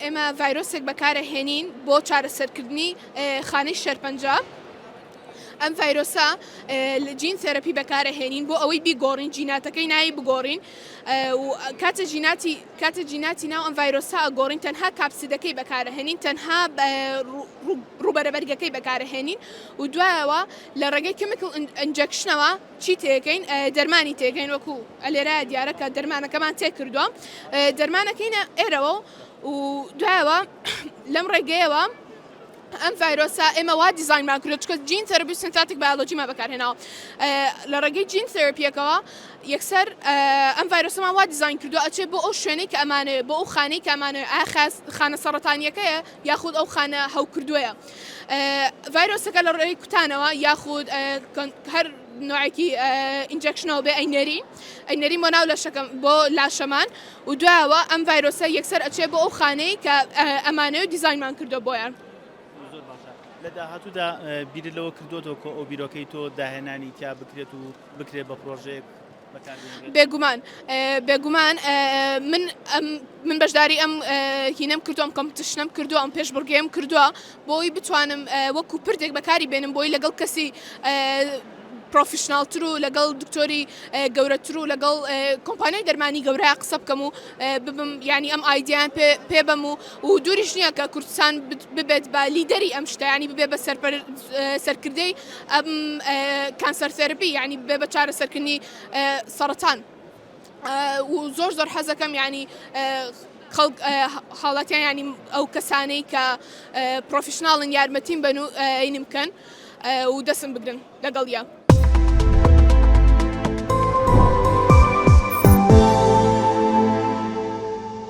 ئێمە ڤایرۆسێک بەکارەهێنین بۆ چارەسەرکردنی خانەی شێرپەنجە. ئەم ڤایرۆسە gene therapy بەکارەهێنین بۆ ئەوەی بیگۆڕین جیناتەکەی ناوی بگۆڕین و کاتە جیناتی کاتە جیناتی ناو ئەم ڤایرۆسە ئەگۆڕین تەنها capsid ەکەی بەکارەهێنین تەنها ڕووبەرە بەرگەکەی بەکارەهێنین و دوایەوە لە ڕێگەی chemical injection ەوە چی تێکەین دەرمانی تێکەین وەکو ئەلێرە دیارە کە دەرمانەکەمان تێکردووە دەرمانەکەینە ئێرەوە و دوایەوە لەم ڕێگەیەوە ئەم ڤایرۆسە ئێمە وا دیزاینمان کردووە چونکە gene therapy و synthetic biology مان بەکارهێناوە لە ڕێگەی gene therapy یەکەوە یەکسەر ئەم ڤایرۆسەمان وا دیزاین کردووە ئەچێ بۆ ئەو شوێنەی کە ئەمانەوێ بۆ ئەو خانەی کە ئەمانەوێ ئایا خانە سەڕەتانیەکەیە یاخود ئەو خانە هەوکردووەیە ڤایرۆسەکە لە ڕێی کوتانەوە یاخود هەر نوعێکی injection ەوە بێ ئەینەری ئەینەری بۆ ناو لەشەکەم بۆ لاشەمان و دوایەوە ئەم ڤایرۆسە یەکسەر ئەچێ بۆ ئەو خانەی کە ئەمانەوێ دیزاینمان کردووە بۆیان. زۆر باشە لە داهاتوودا بیرت لەوە کردووەتەوە کە ئەو بیرۆکەی تۆ داهێنانی تیا بکرێت و بکرێت بە پرۆژەیەک بەکاربهێنرێت؟ بێگومان بێگومان من من بەشداری ئەم هینەم کردووە ئەم competition ەم کردووە ئەم پێشبڕگەیەم کردووە بۆی بتوانم وەکو پردێک بەکاری بێنم بۆی لەگەڵ کەسی professional تر و لەگەڵ دکتۆری گەورەتر و لەگەڵ کۆمپانیای دەرمانی گەورە قسە بکەم و ببم یانی ئەم idea یان پێ پێ بەم و و دووریش نییە کە کوردستان ببێت بە leader ی ئەم شتە ینی ببێ بە سەرپەر سەرکردەی ئەم cancer therapy یعنی ببێ بە چارەسەرکردنی سەرەتان و زۆر زۆر حەزەکەم یعنی خەڵک هاوڵاتیان ینی ئەو کەسانەی کە professional ن یارمەتیم بن و ئەینم بکەن و دەسم بگرن لەگەڵ یا.